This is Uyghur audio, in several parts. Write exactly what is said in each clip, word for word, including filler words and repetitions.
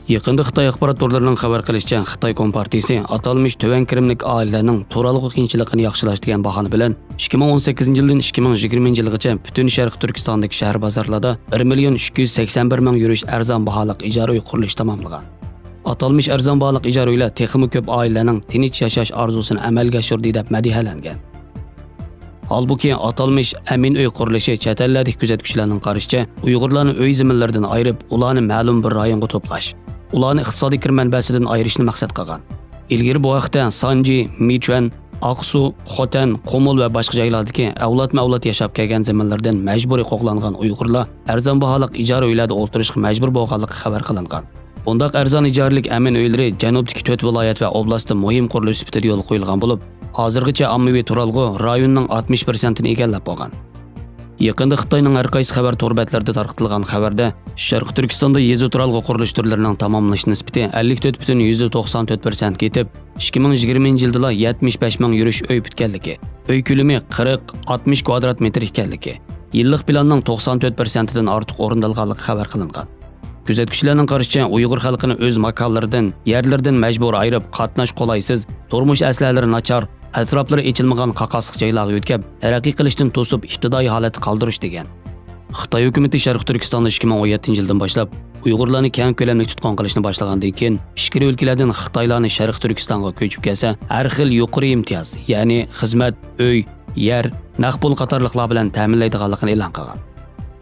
يېقىندا خىتاي ئاخبارات تورلىرىنىڭ خەۋەر قىلىشىچە، خىتاي كومپارتىيىسى ئاتالمىش تۆۋەن كىرىملىك ئائىلىلەرنىڭ تۇرالغۇ قىيىنچىلىقىنى ياخشىلاش دېگەن باھانە بىلەن ئىككى مىڭ ئون سەككىزىنچى يىلدىن ئىككى مىڭ يىگىرمىنچى يىلغىچە پۈتۈن شەرقىي تۈركىستاندىكى شەھەر بازارلاردا بىر مىليون ئىككى يۈز سەكسەن بىر مىڭ يۈرۈش ئەرزان باھالىق ئىجارە ئۆي قۇرۇلۇشى تاماملىغان. ئاتالمىش ئەرزان باھالىق ئىجارە ئۆيلەر تېخىمۇ كۆپ ئائىلىلەرنىڭ تىنچ ياشاش ئارزۇسىنى ئەمەلگە ئاشۇردى دەپ مەدھىيەلەنگەن. ھالبۇكى، ئاتالمىش ئەمىن ئۆي قۇرۇلۇشى چەت ئەللەردىكى كۆزەتكۈچىلەرنىڭ قارىشىچە، ئۇيغۇرلارنى ئۆي زېمىنلىرىدىن ئايرىپ، ئۇلارنى مەلۇم بىر رايونغا توپلاش، ئۇلارنى ئىقتىسادىي كىرىم مەنبەسىدىن ئايرىشنى مەقسەت قىلغان. ئىلگىرى بۇ ھەقتە سانجى، مىچۈەن، ئاقسۇ، خوتەن، قۇمۇل ۋە باشقا جايلاردىكى ئەۋلادمۇ ئەۋلاد ياشاپ كەلگەن زېمىنلىرىدىن مەجبۇرىي قوغلانغان ئۇيغۇرلار ئەرزان باھالىق ئىجارە ئۆيلەردە ئولتۇرۇشقا مەجبۇر بولغانلىقى خەۋەر قىلىنغان. بۇنداق ئەرزان ئىجارىلىك ئەمىن ئۆيلىرى جەنۇبتىكى تۆت ۋىلايەت ۋە ئوبلاستتا مۇھىم قۇرۇلۇش سۈپىتىدە يولغا قويۇلغان بولۇپ، ھازىرغىچە ئاممىۋى تۇرالغۇ رايوننىڭ ئاتمىش پىرسەنتىنى ئىگىلەپ بولغان. يېقىندا خىتاينىڭ ھەر قايسى خەۋەر تور بەتلىرىدە تارقىتىلغان خەۋەردە، شەرقىي تۈركىستاندا يېزا تۇرالغۇ قۇرۇلۇش تۈرلىرىنىڭ تاماملىنىش نىسبىتى ئەللىك تۆت پۈتۈن يۈزدە توقسان تۆت پىرسەنتكە يېتىپ، ئىككى مىڭ يىگىرمىنچى يىلدىلا يەتمىش بەش مىڭ يۈرۈش ئۆي پۈتكەنلىكى، ئۆي كۆلىمى قىرىق، ئاتمىش كۋادرات مېتىر ئىكەنلىكى، يىللىق پىلاننىڭ توقسان تۆت پىرسەنتىدىن ئارتۇق ئورۇندالغانلىقى خەۋەر قىلىنغان. كۆزەتكۈچىلەرنىڭ قارىشىچە، ئۇيغۇر خەلقىنى ئۆز ماكانلىرىدىن، يەرلىرىدىن مەجبۇرىي ئايرىپ، قاتناش قولايسىز، تۇرمۇش ئەسلىھەلىرى ناچار، ئەتراپلىرى ئېچىلمىغان قاقاسلىق جايلارغا يۆتكەپ، تەرەققىي قىلىشتىن توسۇپ، ئىپتىدائىي ھالەتتە قالدۇرۇش دېگەن. خىتاي ھۆكۈمىتى شەرقىي تۈركىستاندا ئىككى مىڭ ئون يەتتىنچى يىلدىن باشلاپ ئۇيغۇرلارنى كەڭ كۆلەملىك تۇتقۇن قىلىشنى باشلىغاندىن كېيىن، ئىچكىرى ئۆلكىلەردىن خىتايلارنى شەرقىي تۈركىستانغا كۆچۈپ كەلسە، ھەر خىل يۇقىرى ئىمتىياز، يەنى خىزمەت، ئۆي، يەر، نەق پۇل قاتارلىقلار بىلەن تەمىنلەيدىغانلىقىنى ئېلان قىلغان.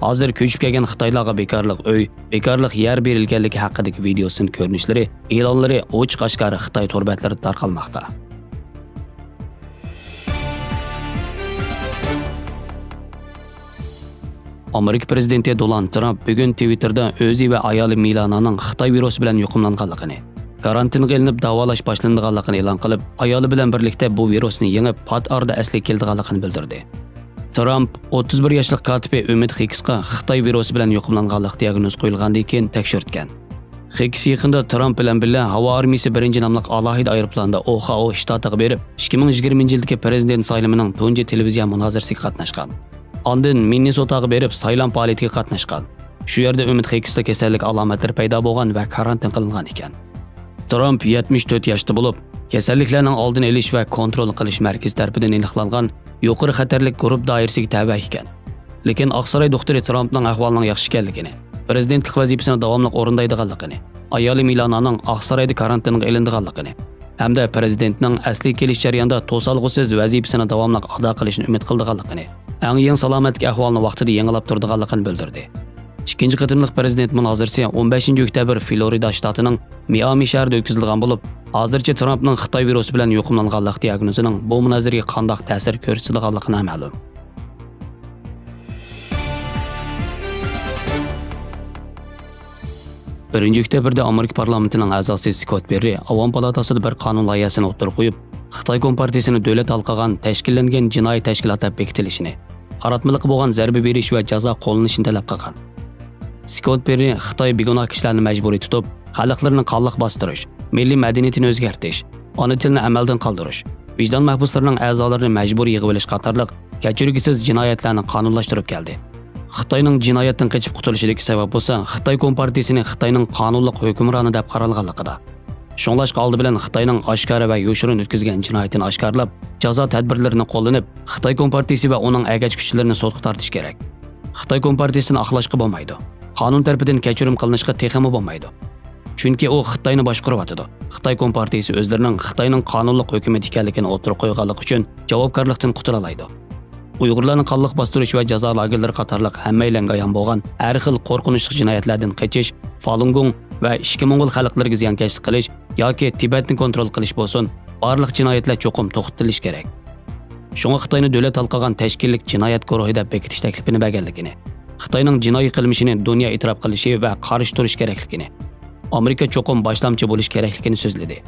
ھازىر كۆچۈپ كەلگەن خىتايلارغا بىكارلىق ئۆي، بىكارلىق يەر بېرىلگەنلىكى ھەققىدىكى ۋىدېئو سىن كۆرۈنۈشلىرى، ئېلانلىرى ئوچۇق ئاشكارا خىتاي تور بەتلىرىدە تارقالماقتا. ئامېرىكا پىرېزىدېنتى دونالد ترامپ بۈگۈن تىۋىتتېردا ئۆزى ۋە ئايالى مىلانانىڭ خىتاي ۋىرۇسى بىلەن يۇقۇملانغانلىقىنى، كارانتىنغا ئېلىنىپ داۋالاش باشلىنىدىغانلىقىنى ئېلان قىلىپ، ئايالى بىلەن بىرلىكتە بۇ ۋىرۇسنى يېڭىپ، پات ئارىدا ئەسلىگە كېلىدىغانلىقىنى بىلدۈردى. ترامپ ئوتتۇز بىر ياشلىق كاتىپى ئۈمىد خىكسقا خىتاي ۋىرۇسى بىلەن يۇقۇملانغانلىق دىياگنوز قويۇلغاندىن كېيىن تەكشۈرتكەن. خىكس يېقىندا ترامپ بىلەن بىللە ھاۋا ئارمىيىسى بىرىنچى ناملىق ئالاھىدە ئايروپىلاندا ئوخائو شتاتىغا بېرىپ، ئىككى مىڭ يىگىرمىنچى يىلدىكى پىرېزىدېنت سايلىمىنىڭ تۇنجى تېلېۋىزىيە مۇنازىرىسىگە قاتناشقان. ئاندىن مىننېسوتاغا بېرىپ سايلام پائالىيىتىگە قاتناشقان. شۇ يەردە ئۈمىد خىكستا كېسەللىك ئالامەتلىرى پەيدا بولغان ۋە كارانتىن قىلىنغان ئىكەن. ترامپ يەتمىش تۆت ياشتا بولۇپ، كېسەللىكلەرنىڭ ئالدىنى ئېلىش ۋە كونترول قىلىش مەركىزى تەرىپىدىن ئېنىقلانغان يۇقىرى خەتەرلىك گۇرۇپپا دائىرىسىگە تەۋە ئىكەن. لېكىن ئاقساراي دوختۇرى ترامپنىڭ ئەھۋالىنىڭ ياخشى ئىكەنلىكىنى، پىرېزىدېنتلىق ۋەزىپىسىنى داۋاملىق ئورۇندايدىغانلىقىنى، ئايالى مىلانانىڭ ئاقسارايدا كارانتىنغا ئېلىنىدىغانلىقىنى ھەمدە پىرېزىدېنتنىڭ ئەسلىگە كېلىش جەريانىدا توسالغۇسىز ۋەزىپىسىنى داۋاملىق ئادا قىلىشنى ئۈمىد قىلىدىغانلىقىنى، ئەڭ يېڭى سالامەتلىك ئەھۋالىنى ۋاقتىدا يېڭىلاپ تۇرىدىغانلىقىنى بىلدۈردى. ئىككىنچى قېتىملىق پىرېزىدېنت مۇنازىرىسى ئون بەشىنچى ئۆكتەبىر فلورىدا شتاتىنىڭ مىئامى شەھىرىدە ئۆتكۈزۈلگەن بولۇپ، ھازىرچە ترامپنىڭ خىتاي ۋىرۇسى بىلەن يۇقۇملانغانلىق دىياگنوزىنىڭ بۇ مۇنازىرىگە قانداق تەسىر كۆرسىتىدىغانلىقى نامەلۇم. بىرىنچى ئۆكتەبىردە ئامېرىكا پارلامېنتىنىڭ ئەزاسى سكوت بېررى ئاۋام پالاتاسىدا بىر قانۇن لايىھەسىنى ئوتتۇرىغا قويۇپ، خىتاي كومپارتىيىسىنى دۆلەت ھالقىغان تەشكىللەنگەن جىنايى تەشكىلات دەپ بېكىتىلىشىنى، قاراتمىلىققا بولغان زەربە بېرىش ۋە جازا قوللىنىشنى تەلەپ قىلغان. سكوت بېررى خىتاي بىگۇناھ كىشىلەرنى مەجبۇرىي تۇتۇپ، خەلقلىرىنى قانلىق باستۇرۇش، مىللىي مەدەنىيىتىنى ئۆزگەرتىش، ئانا تىلنى ئەمەلدىن قالدۇرۇش، ۋىجدان مەھبۇسلىرىنىڭ ئەزالىرىنى مەجبۇرىي يىغىۋېلىش قاتارلىق كەچۈرگۈسىز جىنايەتلەرنى قانۇنلاشتۇرۇپ كەلدى. خىتاينىڭ جىنايەتتىن قېچىپ قۇتۇلۇشىدىكى سەۋەب بولسا، خىتاي كومپارتىيىسىنى خىتاينىڭ قانۇنلۇق ھۆكۈمرانى دەپ قارالغانلىقىدا. شۇڭلاشقا ئالدى بىلەن خىتاينىڭ ئاشكارا ۋە يوشۇرۇن ئۆتكۈزگەن جىنايىتىنى ئاشكارىلاپ، جازا تەدبىرلىرىنى قوللىنىپ، خىتاي كومپارتىيىسى ۋە ئۇنىڭ ئەگەشكۈچىلىرىنى سوتقا تارتىش كېرەك. خىتاي كومپارتىيىسىنى ئاقلاشقا بولمايدۇ. قانۇن تەرىپىدىن كەچۈرۈم قىلىنىشقا تېخىمۇ بولمايدۇ. چۈنكى ئۇ خىتاينى باشقۇرۇۋاتىدۇ. خىتاي كومپارتىيىسى ئۆزلىرىنىڭ خىتاينىڭ قانۇنلۇق ھۆكۈمىتى ئىكەنلىكىنى ئوتتۇرىغا قويغانلىقى ئۈچۈن جاۋابكارلىقتىن قۇتۇلالايدۇ. ئۇيغۇرلارنى قانلىق باستۇرۇش ۋە جازا لاگېرلىرى قاتارلىق ھەممەيلەنگە ئايان بولغان ھەر خىل قورقۇنچلۇق جىنايەتلەردىن قېچىش، فالۇنگوڭ ۋە ئىچكى موڭغۇل خەلقلىرىگە زىيانكەشلىك قىلىش ياكى تىبەتنى كونترول قىلىش بولسۇن، بارلىق جىنايەتلەر چوقۇم توختىتىلىشى كېرەك. شۇڭا خىتاينى دۆلەت ھالقىغان تەشكىللىك جىنايەت گۇرۇھى دەپ بېكىتىش تەكلىپىنى بەرگەنلىكىنى، خىتاينىڭ جىنايى قىلمىشىنى دۇنيا ئېتىراپ قىلىشى ۋە قارشى تۇرۇشى كېرەكلىكىنى، ئامېرىكا چوقۇم باشلامچى بولۇشى كېرەكلىكىنى سۆزلىدى.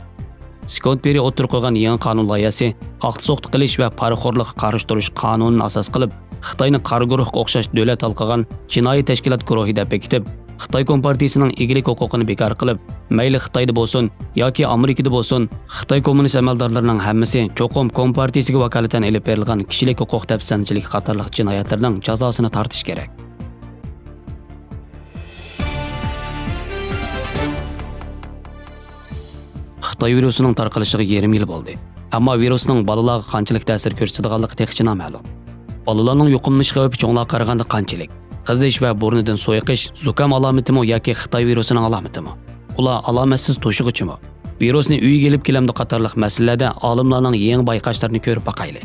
سكوت بېررى ئوتتۇرىغا قويغان يېڭى قانۇن لايىھەسى قاقتى-سوقتى قىلىش ۋە پارىخورلۇققا قارشى تۇرۇش قانۇنىنى ئاساس قىلىپ، خىتاينى قارا گۇرۇھقا ئوخشاش دۆلەت ھالقىغان جىنايى تەشكىلات گۇرۇھى دەپ بېكىتىپ، خىتاي كومپارتىيىسىنىڭ ئىگىلىك ھوقۇقىنى بىكار قىلىپ، مەيلى خىتايدا بولسۇن ياكى ئامېرىكىدا بولسۇن، خىتاي كوممۇنىست ئەمەلدارلىرىنىڭ ھەممىسى چوقۇم كومپارتىيىسىگە ۋاكالىتەن ئېلىپ بېرىلغان كىشىلىك ھوقۇق دەپسەندىچىلىكى قاتارلىق جىنايەتلىرىنىڭ جازاسىنى تارتىشى كېرەك. خىتاي ۋىرۇسىنىڭ تارقىلىشىغا يېرىم يىل بولدى. ئەمما ۋىرۇسنىڭ بالىلارغا قانچىلىك تەسىر كۆرسىتىدىغانلىقى تېخىچە نامەلۇم. بالىلارنىڭ يۇقۇملىنىش خەۋپى چوڭلارغا قارىغاندا قانچىلىك؟ قىزىش ۋە بۇرنىدىن سۇ ئېقىش زۇكام ئالامىتىمۇ ياكى خىتاي ۋىرۇسىنىڭ ئالامىتىمۇ؟ ئۇلار ئالامەتسىز توشۇغۇچىمۇ؟ ۋىرۇسنى ئۆيگە ئېلىپ كېلەمدۇ قاتارلىق مەسىلىلەردە ئالىملارنىڭ يېڭى بايقاشلىرىنى كۆرۈپ باقايلى.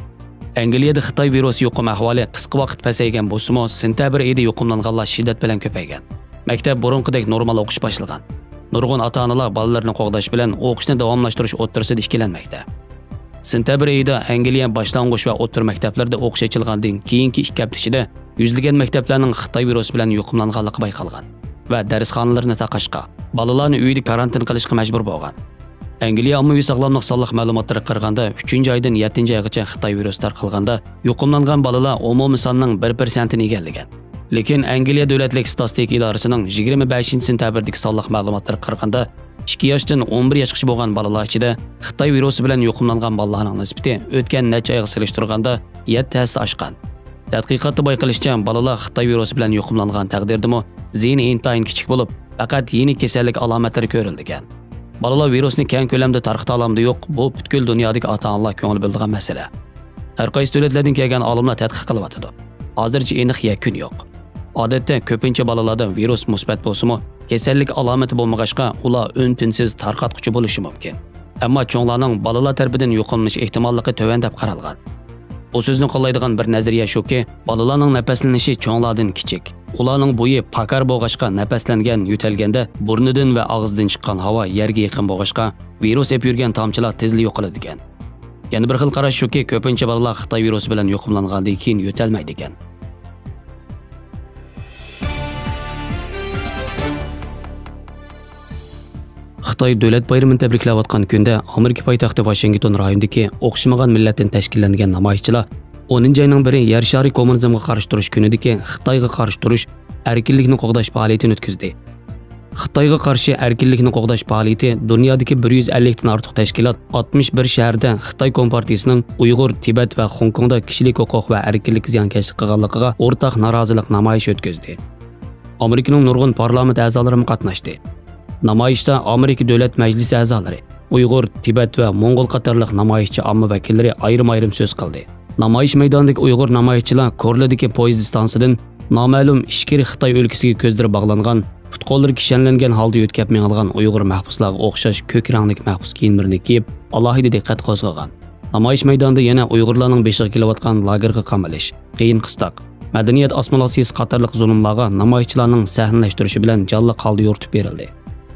ئەنگلىيەدە خىتاي ۋىرۇسى يۇقۇم ئەھۋالى قىسقا ۋاقىت پەسەيگەن بولسىمۇ، سېنتەبىر ئېيىدا يۇقۇملانغانلار شىددەت بىلەن كۆپەيگەن. مەكتەپ بۇرۇنقىدەك نورمال ئوقۇش باشلىغان. نۇرغۇن ئاتا-ئانىلار بالىلىرىنى قوغداش بىلەن ئوقۇشنى داۋاملاشتۇرۇش ئوتتۇرىسىدا ئىككىلەنمەكتە. سېنتەبىر ئېيىدا ئەنگلىيە باشلانغۇچ ۋە ئوتتۇرا مەكتەپلىرىدە ئوقۇش ئېچىلغاندىن كېيىنكى ئىككى ھەپتە ئىچىدە يۈزلىگەن مەكتەپلەرنىڭ خىتاي ۋىرۇسى بىلەن يۇقۇملانغانلىقى بايقالغان ۋە دەرسخانىلىرىنى تاقاشقا، بالىلارنى ئۆيدە كارانتىن قىلىشقا مەجبۇر بولغان. ئەنگلىيە ئاممىۋى ساغلاملىق سانلىق مەلۇماتلىرىغا قارىغاندا، ئۈچىنچى ئايدىن يەتتىنچى ئايغىچە خىتاي ۋىرۇسى تارقالغاندا، يۇقۇملانغان بالىلار ئومۇمىي ساننىڭ بىر پىرسەنتىنى ئىگىلىگەن. لېكىن ئەنگلىيە دۆلەتلىك ستاتىستىكا ئىدارىسىنىڭ يىگىرمە بەشىنچى سېنتەبىردىكى سانلىق مەلۇماتلىرىغا قارىغاندا، ئىككى ياشتىن ئون بىر ياشقىچە بولغان بالىلار ئىچىدە خىتاي ۋىرۇسى بىلەن يۇقۇملانغان بالىلارنىڭ نىسبىتى ئۆتكەن نەچچە ئايغا سېلىشتۇرغاندا يەتتە ھەسسە ئاشقان. تەتقىقاتتا بايقىلىشىچە، بالىلار خىتاي ۋىرۇسى بىلەن يۇقۇملانغان تەقدىردىمۇ، زىيىنى ئىنتايىن كىچىك بولۇپ، پەقەت يېنىك كېسەللىك ئالامەتلىرى كۆرۈلىدىكەن. بالىلار ۋىرۇسنى كەڭ كۆلەمدە تارقىتالامدۇ يوق، بۇ پۈتكۈل دۇنيادىكى ئاتا-ئانىلار كۆڭۈل بۆلىدىغان مەسىلە. ھەر قايسى دۆلەتلەردىن كەلگەن ئالىملار تەتقىق قىلىۋاتىدۇ. ھازىرچە ئېنىق يەكۈن يوق. ئادەتتە كۆپىنچە بالىلاردا ۋىرۇس مۇسبەت بولسىمۇ، كېسەللىك ئالامىتى بولمىغاچقا، ئۇلار ئۈن-تىنسىز تارقاتقۇچى بولۇشى مۇمكىن. ئەمما چوڭلارنىڭ بالىلار تەرىپىدىن يۇقۇملىنىش ئېھتىماللىقى تۆۋەن دەپ قارالغان. بۇ سۆزنى قوللايدىغان بىر نەزەرىيە شۇكى، بالىلارنىڭ نەپەسلىنىشى چوڭلاردىن كىچىك. ئۇلارنىڭ بويى پاكار بولغاچقا، نەپەسلەنگەن، يۆتەلگەندە بۇرنىدىن ۋە ئاغزىدىن چىققان ھاۋا يەرگە يېقىن بولغاچقا، ۋىرۇس ئېلىپ يۈرگەن تامچىلار تېزلا يوقىلىدىكەن. يەنە بىر خىل قاراش شۇكى، كۆپىنچە بالىلار خىتاي ۋىرۇسى بىلەن يۇقۇملانغاندىن كېيىن يۆتەلمەيدىكەن. خىتاي دۆلەت بايرىمىنى تەبرىكلەۋاتقان كۈندە، ئامېرىكا پايتەختى ۋاشىنگتون رايونىدىكى ئوخشىمىغان مىللەتتىن تەشكىللەنگەن نامايىشچىلار ئونىنچى ئاينىڭ بىرى يەر شارى كوممۇنىزمغا قارشى تۇرۇش كۈنىدىكى خىتايغا قارشى تۇرۇش، ئەركىنلىكنى قوغداش پائالىيىتىنى ئۆتكۈزدى. خىتايغا قارشى ئەركىنلىكنى قوغداش پائالىيىتى دۇنيادىكى بىر يۈز ئەللىكتىن ئارتۇق تەشكىلات ئاتمىش بىر شەھەردە خىتاي كومپارتىيىسىنىڭ ئۇيغۇر، تىبەت ۋە خوڭكوڭدا كىشىلىك ھوقۇق ۋە ئەركىنلىككە زىيانكەشلىك قىلغانلىقىغا ئورتاق نارازىلىق نامايىشى ئۆتكۈزدى. ئامېرىكىنىڭ نۇرغۇن پارلامېنت ئەزالىرىمۇ قاتناشتى. نامايىشتا ئامېرىكا دۆلەت مەجلىسى ئەزالىرى، ئۇيغۇر، تىبەت ۋە موڭغۇل قاتارلىق نامايىشچى ئامما ۋەكىللىرى ئايرىم-ئايرىم سۆز قىلدى. نامايىش مەيدانىدىكى ئۇيغۇر نامايىشچىلار كورلىدىكى پويىز ئىستانسىدىن نامەلۇم ئىچكىرى خىتاي ئۆلكىسىگە كۆزلىرى باغلانغان، پۇت-قوللىرى كىشەنلەنگەن ھالدا يۆتكەپ مېڭىلغان ئۇيغۇر مەھبۇسلارغا ئوخشاش كۆك رەڭلىك مەھبۇس كىيىملىرىنى كىيىپ، ئالاھىدە دىققەت قوزغىغان. نامايىش مەيدانىدا يەنە ئۇيغۇرلارنىڭ بېشىغا كېلىۋاتقان لاگېرغا قامىلىش، قىيىن-قىستاق، مەدەنىيەت ئاسسىمىلياتسىيىسى قاتارلىق زۇلۇملارغا نامايىشچىلارنىڭ سەھنىلەشتۈرۈشى بىلەن جانلىق ھالدا يورۇتۇپ بېرىلدى.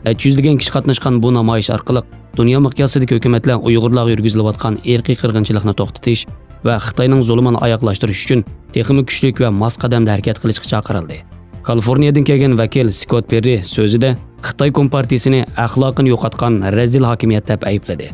نەچچە يۈزلىگەن كىشى قاتناشقان بۇ نامايىش ئارقىلىق دۇنيا مىقياسىدىكى ھۆكۈمەتلەر ئۇيغۇرلارغا يۈرگۈزۈلۈۋاتقان ئىرقىي قىرغىنچىلىقنى توختىتىش ۋە خىتاينىڭ زۇلۇمىنى ئاياغلاشتۇرۇش ئۈچۈن تېخىمۇ كۈچلۈك ۋە ماس قەدەمدە ھەرىكەت قىلىشقا چاقىرىلدى. كالىفورنىيەدىن كەلگەن ۋەكىل سكوت پېررى سۆزىدە خىتاي كومپارتىيىسىنى ئەخلاقىنى يوقاتقان رەزىل ھاكىمىيەت دەپ ئەيىبلىدى.